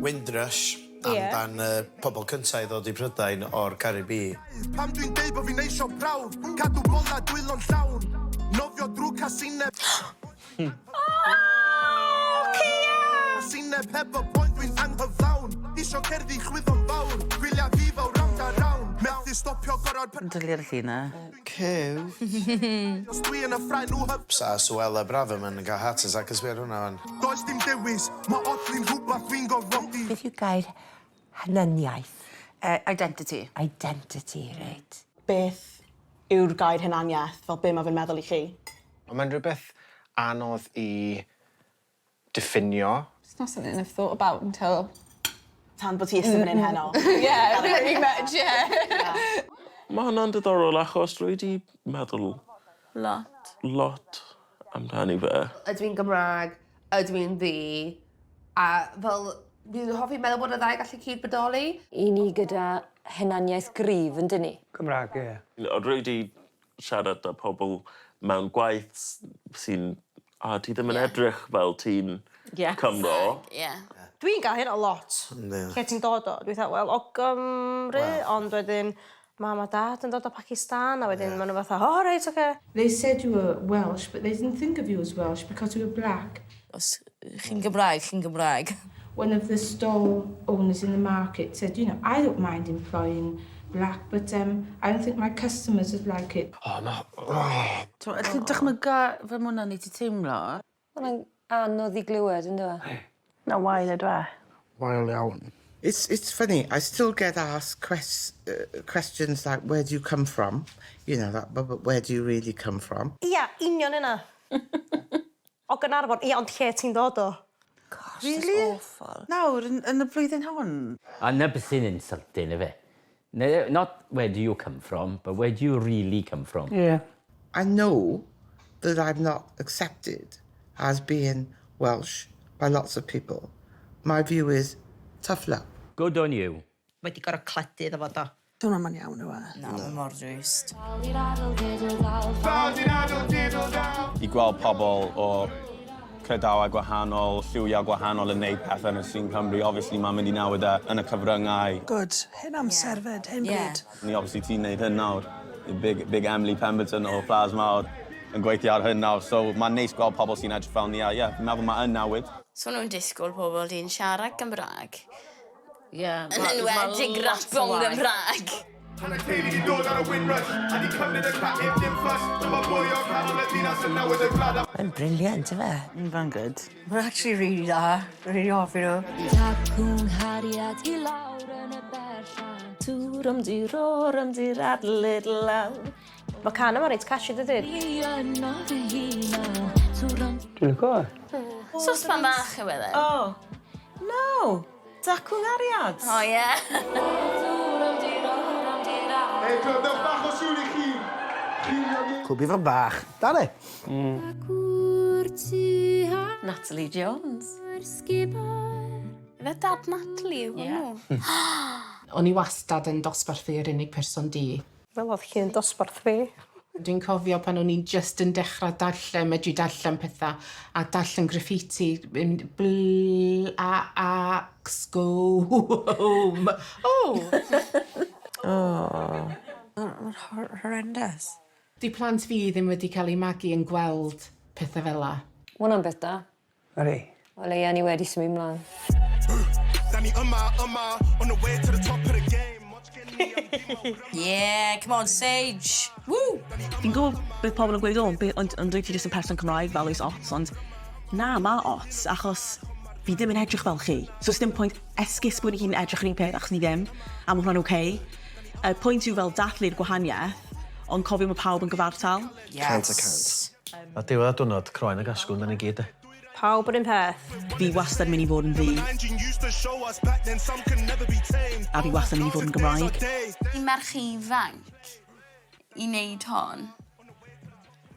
Windrush amdan y pobl cynta i ddod i Prydain o'r Caribî. Pam dwi'n deud bo fi'n eisio prawf Cadw bola dwylo'n llawn Nofio drw casineb Oh, Cia! Casineb hefo poen dwi'n anghyflawn Isio cerddi chwyddo'n fawr Gwylia fi fel rownd a round Methu stopio gorod Yn dwli ar y llun 'na. Ciwt. Os dwi yn y ffrae nhw hyf- Sa Suella Braverman yn cael heart attack yn sbio ar hwnna wan. Does dim dewis, ma odli'n rhywbeth dwi'n gorfodi. Beth yw gair hunaniaeth? Identity. Identity, reit. Beth yw'r gair hunaniaeth, fel be mae fe'n meddwl i chi? Ond mae'n rhywbeth anodd i diffinio. It's not something I've thought about until... Tan bod ti iste fan hyn heno. Yeah, pretty much, yeah. Mae hwnna'n diddorol achos rwy 'di meddwl... Lot. ...lot amdani fe. Ydw i'n Gymraeg? Ydw i'n ddu? A fel, fi'n hoffi meddwl bod y ddau gallu cyd-bodoli. I ni gyda hunaniaeth gryf, yn dyn ni? Cymraeg, ie. Ond rwy 'di siarad â pobl mewn gwaith sy'n... "O, ti ddim yn edrych fel ti'n Cymro." Ie. Dwi'n gael hynna lot. Yndi. Lle ti'n dod o? Dwi fatha, wel, o Gymru, ond wedyn mam a dad yn dod o Pakistan, a wedyn maen nhw fatha, o reit, oce. They said you were Welsh, but they didn't think of you as Welsh because you were black. Os chi'n Gymraeg, chi'n Gymraeg. One of the stall owners in the market said, you know, I don't mind employing black, but um, I don't think my customers would like it. O ma' o! T'mo' allai dychmygu fel ma' wnna'n neud ti teimlo. Ma' wnna'n anodd i glywed on'd yw e? Ma'n wael on'd yw e? Wael iawn. It's it's funny, I still get asked ques- uh, questions like where do you come from? You know that but, but where do you really come from? Ia, union yna. O Gaernarfon, ia, ond lle ti'n dod o? Gosh, Really? that's awful. Nawr, yn yn y blwyddyn hon? A 'na beth sy'n insulting ife? Ne- Not where do you come from, but where do you really come from? Ie. I know that I'm not accepted as being Welsh by lots of people. My view is tough luck. Good on you. Wedi gor'o' cledu iddo fo do? Dyw hwnna'm yn iawn yw e? Na, mae mor drist. I gweld pobl o credawau gwahanol, lliwiau gwahanol yn neud pethe yn y sîn Cymru, obviously ma'n mynd i newid e yn y cyfryngau. Good. Hen amser 'fyd, hen bryd. Ni obviously ti'n neud hyn nawr. Big, big Emily Pemberton o Plas Mawr yn gweithio ar hyn nawr, so ma'n neis gweld pobl sy'n edrych fel ni a ie, fi'n meddwl ma' yn newid. So nhw'n disgwyl pobl di'n siarad Gymraeg. Ie. Yn enwedig rapo'n Gymraeg. Mae teulu 'di dod ar y Windrush A 'di cymryd y cat heb dim fuss Dyma boi o canol y dinas yn newid y gwlad a Mae'n brilliant yfe? Mae'n good. Mae'n actually really dda. Really hoffi nhw. Tacwng hariad i lawr yn y berllan. Tŵr am di rôr am di radlyd lawr. Mae can yma reit catchy, dydy? I yno fy hunan. Tŵr am Dwi'n lico fe. Sosban bach yw e then. Oh. No. Dacw nghariad. O ie. Tŵr am di rôr am di radlyd Hei clwb, dewch bach o sŵn i chi! Clwb Ifan Bach. Da ne? Dacw'r tu Natalie Jones. ar sgubor. Ife dad Natalie yw hwnnw? O'n i wastad yn dosbarthu yr unig person du. Fel oedd llun dosbarth fi. Dwi'n cofio pan o'n i'n just yn dechrau darllen, medru darllen pethau, a darllen graffiti, mynd bl a a x go home. Oh! Oh. Mae'n horrendous. Di plant fi ddim wedi cael eu magu yn gweld pethau fel 'a. Ma' wnna'n beth da. Ydi. O leia ni wedi symud mlaen. Da ni yma, yma, on the way to the top of the game Yeah, come on, Sage. Woo! Fi'n gwybod beth pobl yn gweud, o, ond, ond dwi ti jyst yn person Cymraeg fel oes ots, ond na, ma ots, achos fi ddim yn edrych fel chi. So dim pwynt esgus bod ni gyd yn edrych yr un peth, achos ni ddim, a mae hwnna'n oce. Y pwynt yw fel dathlu'r gwahaniaeth, ond cofio mae pawb yn gyfartal. Yes. 100 y 100. A diwedd y diwrnod, croen ag asgwrn, da ni gyd, de. Pawb yr un peth. Fi wastad yn mynd i fod yn ddu. A fi wastad yn mynd i fod yn Gymraeg. I merch ifanc i wneud hon.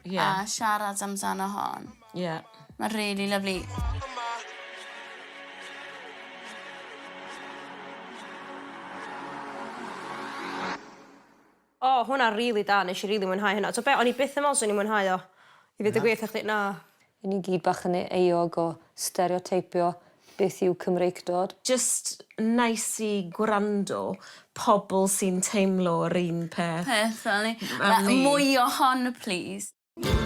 Yeah. A siarad amdano hon. Yeah. Mae'n really lovely. O, hwnna rili da, nes i rili mwynhau hynna. So be, o'n i byth yn meddwl swn i'n mwynhau o. I ddweud y gwir wrth chdi, na. Ni gyd bach yn euog o stereoteipio Beth yw Cymreictod? Just nice i gwrando pobl sy'n teimlo yr un peth. Peth fel ni. A Ma' ni. Mwy o hon, please.